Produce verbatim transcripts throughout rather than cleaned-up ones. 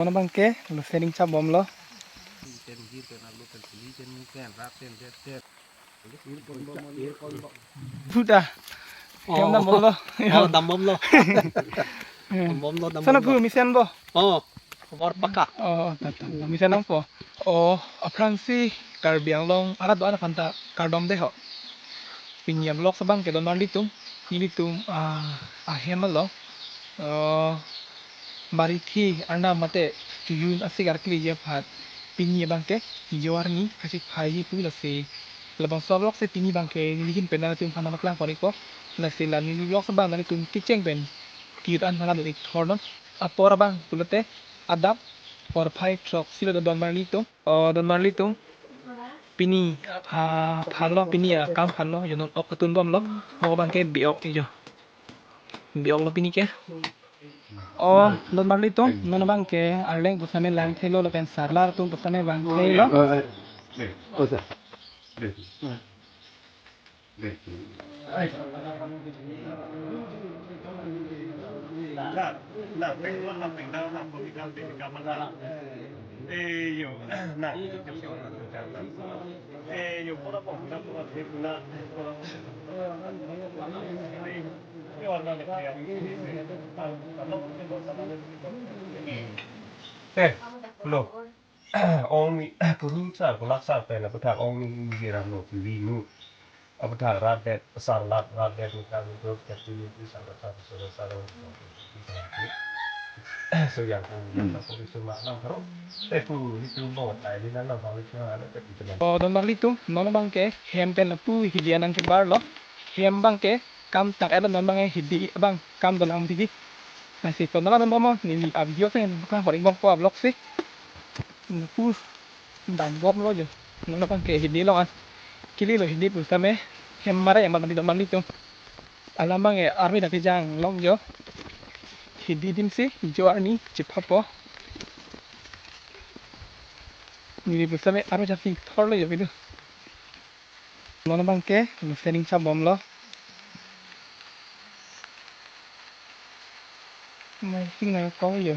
Non abangke lo setting chap bomlo. Pen hir pen alu pen puli pen mu pen rat pen det pen. Puta. Oh. Hem dam bomlo. Oh, dam bomlo. Dam bomlo, dam bomlo. Sana pu mesen bo. Oh, khobor paka. Oh, tata. Mesen nangpo. Oh, aphrangsi Karbi Anglong arat do-an aphan ta kardom dei ho. Pini a-vlog abangke don marlitum, nelitum, ah, ahem along, ah, barithi arnam mate chojun asik arkileji aphan pini abangke jo arni kachiphaiji pu lasi labangso a-vlog si pini abangke neli ahin pen nangtum aphan nangpaklang pon-ikpo. Lasi la neli vlog abang nangtum kecheng pen kir an phan nangdun-ik thornon. Apor abang pulote adap porphai throksi lo don marlitum. Oh, don marlitum. Pini, ah, phanlo, pini akam phanlo, jo non ok katun bomlo. Mo abangke bi-ok jo. Bi-oklo pini ke. Oh, don marlitum, non abangke arleng pusitame langthelo lapen sarlar atum pusitame vangthelo. Oh, eh, eh, oh, sir. Eh, lo. Ong ni, puru sar, kulak sar pen, aputhak ong ni, ni ram no, puri nu. Aputhak rat det, sar lat, rat det, ni kan, ni dos, ket, ni, ni, sar, sar, sar, sar, sar. So, yang, yang, yang, so, ma, nang, karo. Eh, pu, ni, pu, bo, tai, ni, nang, nang, nang, nang, nang, nang, nang. Oh, don marlitum, non abangke, hem pen lapu, hidi an nangkebarlo. Hem abangke, kam tak elo non abangke, hidi abang, kam don ang tiki. Lasi, ton nang, nang, nang, nang, ni, ni, a-video pen, kang, kori bom po a-vlog si. Lapu dam bomlo jo. Non abangke hidi along an. Kelelo hidi pusitame. Hem mare yang bang di don marlitum. Alam abangke arve dak kejang long jo. Hidi adim si jo arni chiphapo. Neli pusitame arve chasi thorlo jo video. Non abangke, lo setting chap bomlo. Mai sing na ko yo.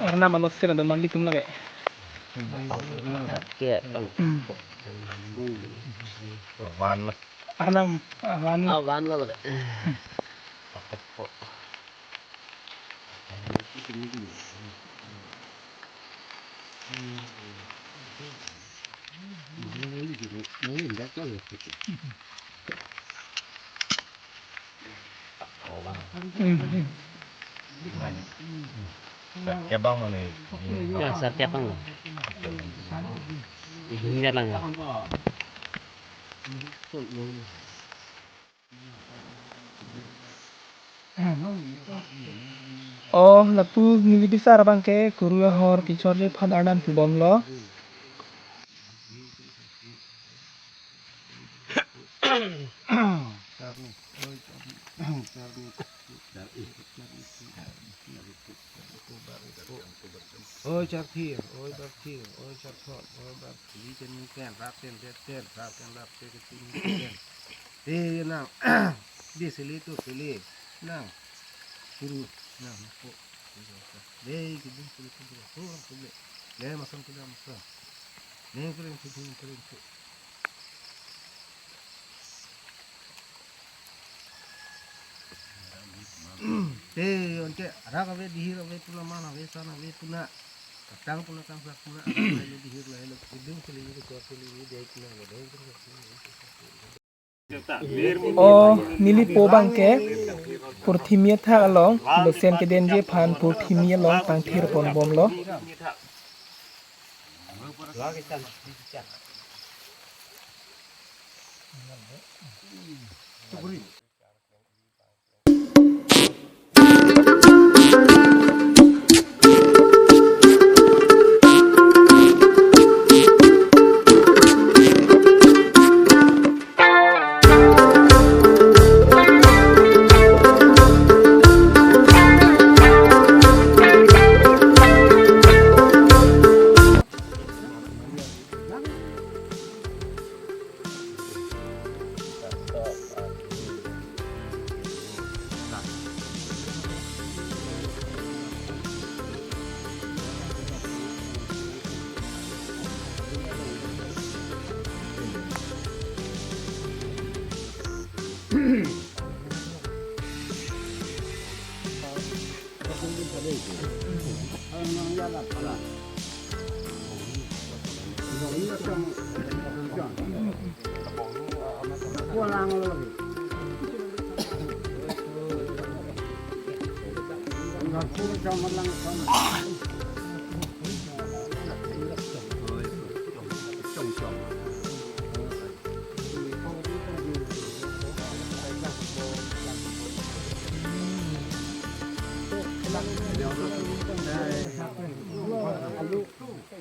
Arnam alo sila don marlitum lake. Arnam, ah, van. Ah, van lo lake. Kebang mana? Ya, setiap bang. Ini jalan ya. Oh, lapu neli bisar abangke kuru ahor kechorji aphan arnam pu bomlo. Oi charthir, oi barthir, oi charthon, oi bar, li pen ni pen, rat pen det pen, rat pen rat pen ketin ni pen. Te nang, di sili tu sili, nang, kuru, nang, ko, dei keding sili tu sili, ko, ko, le, le masam tu le masam, le kering tu kering tu. Te, onke, arak ave, dihir ave, puna man ave, san ave, puna, katang puna, kangsak puna, arak ave, dihir lahelo, kidung kili, kor kili, dei puna, dei puna. O nelipo abangke purthimi athak along, losen kedenji aphan purthimi along tangthir ponbomlo.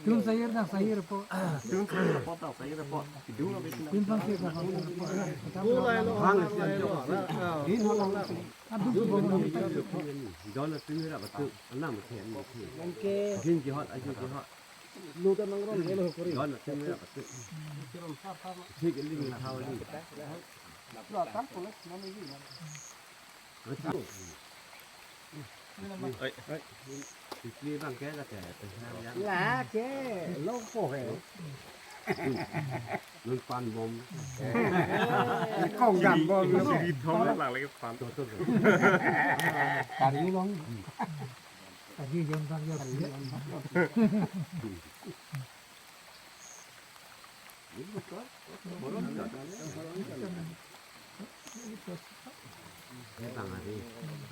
Tun sayur dah, sayur po. Tun sayur po, tau sayur po. Tun pang sayur po. Hang. Din halang. Don na tun ra batu, anam ke, anam ke. Din jihad, aju jihad. Lu ta nang ron, lo kori. Don na tun ra batu. Thik li ni thau li. Lu ta pole, non ni. Oi, oi. Ipli abangke lake, pesa ya. Lake, lo po he. Nun pan bom. Kong gam bom lo. Di thong lang lagi pan. Tuh, tuh, tuh. Kari long. Kari yon bang yon.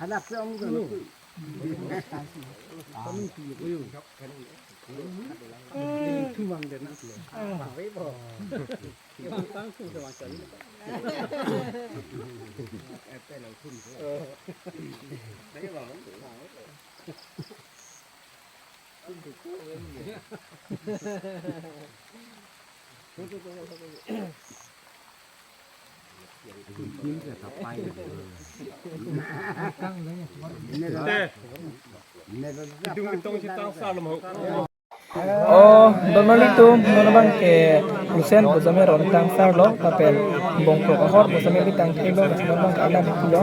Ada apa, Om? Itu bang, dia nak lo. Itum itong si tangsar lo ma ho. O, don marlitum, non abangke losen pu same ron tangsar lo, lapen bongkrok ahor pu same bi tangthir lo, non abangke alam pu lo.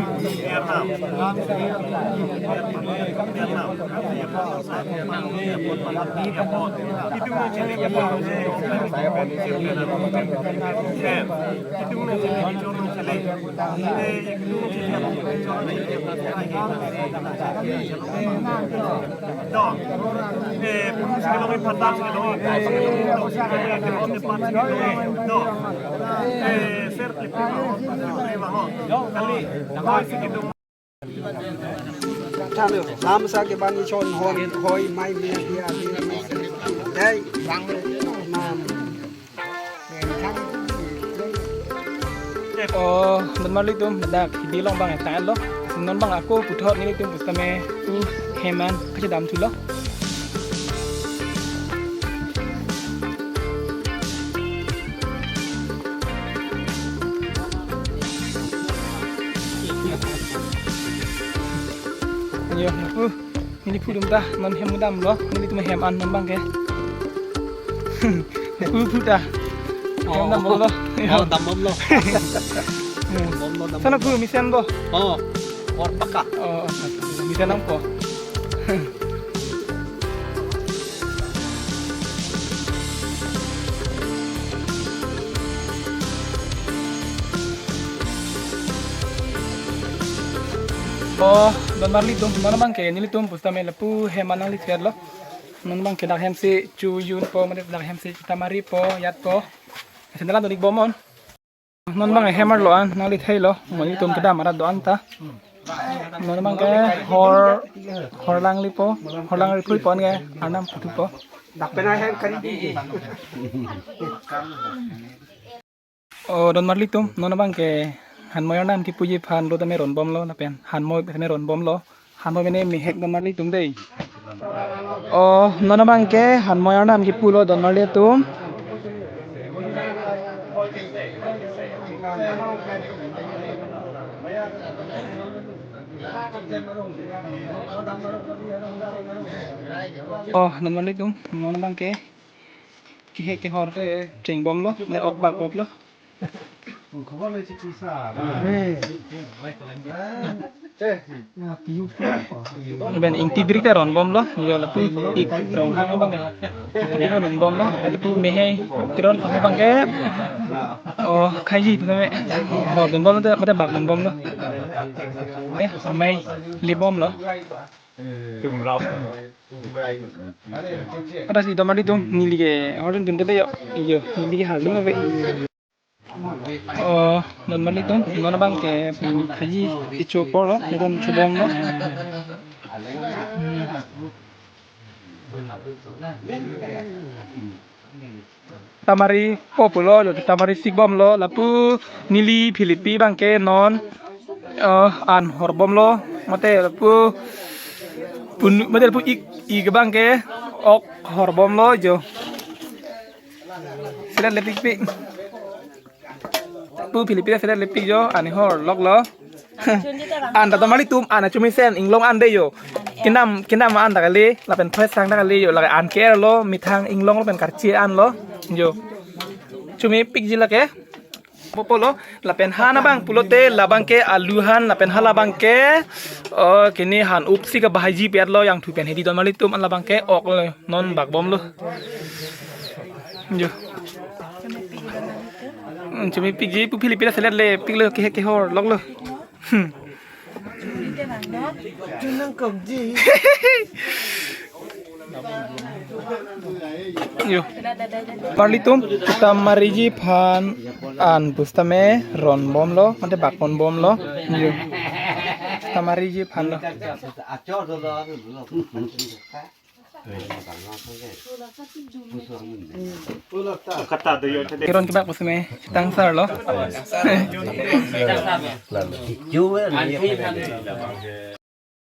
Than lo, lam sa ke bani chon hon, hoi mai me dia dia. Dei, bang nam. O, don marlitum, dak hidi along abang ta lo. Non abang ako puthot nelitum pu same pu hem an kachedam thulo. Yo, uh, neli phu dum ta, non hem dam lo, nelitum hem an non abangke. Phu phu ta. Hem dam lo. Oh, dam lo. Dam lo, dam lo. Sana phu mesen bo. Oh, or paka. Oh, mesen nangpo. O, don marlitum, non abangke nelitum pu same lapu hem an nangli chet lo. Non abangke dak hem si chu yun po, mane dak hem si tamari po, yat po. Sandal donik bomnon. Non abang hem arlo an nangli theilo, mo itum kedam arat do-an ta. Non abang ke hor, hor langlepo, hor langle phui pon ke arnam puthupo. Dak pena hem kari di. O donmarlitum, non abang ke hanmoi arnam kipuji aphan lo tame ron bomlo lapen hanmoi tame ron bomlo. Hanmoi mene mehek donmarlitum dei. O non abang ke hanmoi arnam kipulo donmarlitum. O donmarlitum, non abang ke kehek kehor cheng bomlo, ne ok bak bomlo. Lapen ingti drik ta ron bomlo, yo lapu ik rong hang abang. Ne ron bomlo, lapu mehei tiron abang ke. O khaiji pame. Hor dun bomlo, mate bak dun bomlo. Eh, amei le bomlo. Pada si donmarlitum neli ke hor dun dunde yo. Yo, neli ke hardun ave. O donmarlitum, non abang ke, mm, khaiji icho apor lo, ne dam cho bomlo. Hmm. Tamari po pulo, lo tamari sik bomlo, lapu neli Philippine abang ke non, eh, an hor bomlo, mate lapu pun, mate lapu ik, ik abang ke ok hor bomlo jo. Selet lepikpik. Pu Philippine selet lepik jo, an hor loklo. An ta donmarlitum, an chumi sen inglong an dei yo. Kinam, kinam an ta kali, lapen phoi sang ta kali yo, lake an ke lo, methang inglong lapen karchi an lo. Jo. Chumi pikji lake. Popo lo, lapen han abang pulote, labang ke alu han, lapen halabang ke, oh, kini han upsi kebahai ji piat lo, yang thu pen hedi donmarlitum, an labang ke ok lo, non bak bomlo. Jo. Hmm, chumi pikji, pu Philippine selet lepiklo, kehek kehor loklo. Hmm. Junang kok ji. Yo. Marlitum, tamariji aphan an pusitame ron bomlo, mate bak pon bomlo. Yo. Tamariji aphan lo. Keron kebak pusitame chetangsarlo.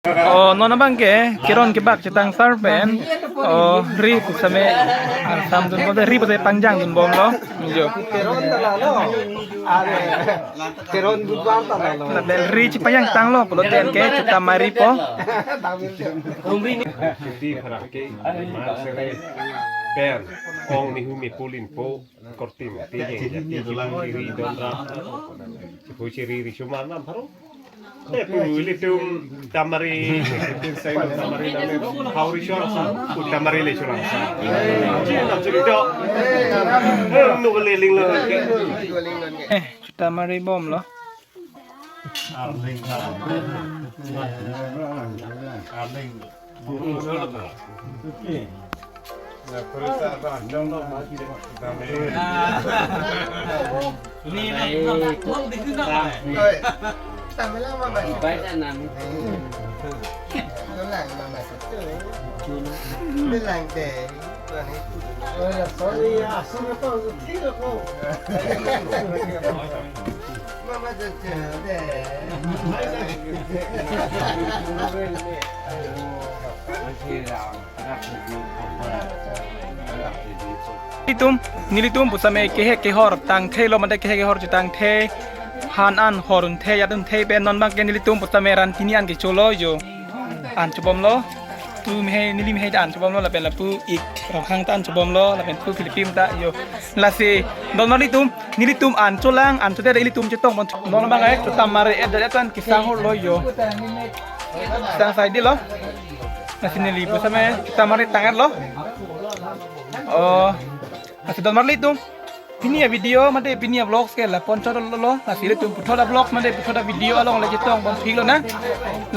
Oh, non abang ke keron kebak chetangsar pen. Oh, ri pusitame arsam dun bomlo, ri pusitame pangjang dun bomlo. Jo. Keron ta lalo. Are. Keron budbar ta lalo. Lapen ri chepangjang tanglo pulote ke chetamari po. Tamil. Chuti pharak ke, ma sere pen, ong nihu mi pulin po, kortim, ti jeng, ti jeng, ri don ra, chepu chiri ri chumar nam pharo. Te pu ilitum tamari, tamari name, hau ri chor sa, pu tamari le chor sa. Chiri nam chiri do. Eh, nu le ling lo. Eh, chetamari bomlo. Nelitum, nelitum pusitame kehek kehor tangthelo, mate kehek kehor chetangthe, han an hor unthe, yat unthe pen non abang ke nelitum pusitame ran tini an kecholo jo. An chobomlo. Pu mehei, neli mehei ta an chobomlo, lapen lapu ik Ronghang ta an chobomlo, lapen pu Philippine ta jo. Lasi donmarlitum, nelitum an cholang, an chote ilitum chetong pon. Non abang ke chetamari et et an kesang hor lo jo. Sang sai di lo. Lasi neli pusitame chetamari tang et lo. Oh. Lasi donmarlitum, pini a-video mate pini a-vlogs ke la pon chot lo lo. Lasi ilitum puthot a-vlogs mate puthot a-video along le chetong pon thik lonang. La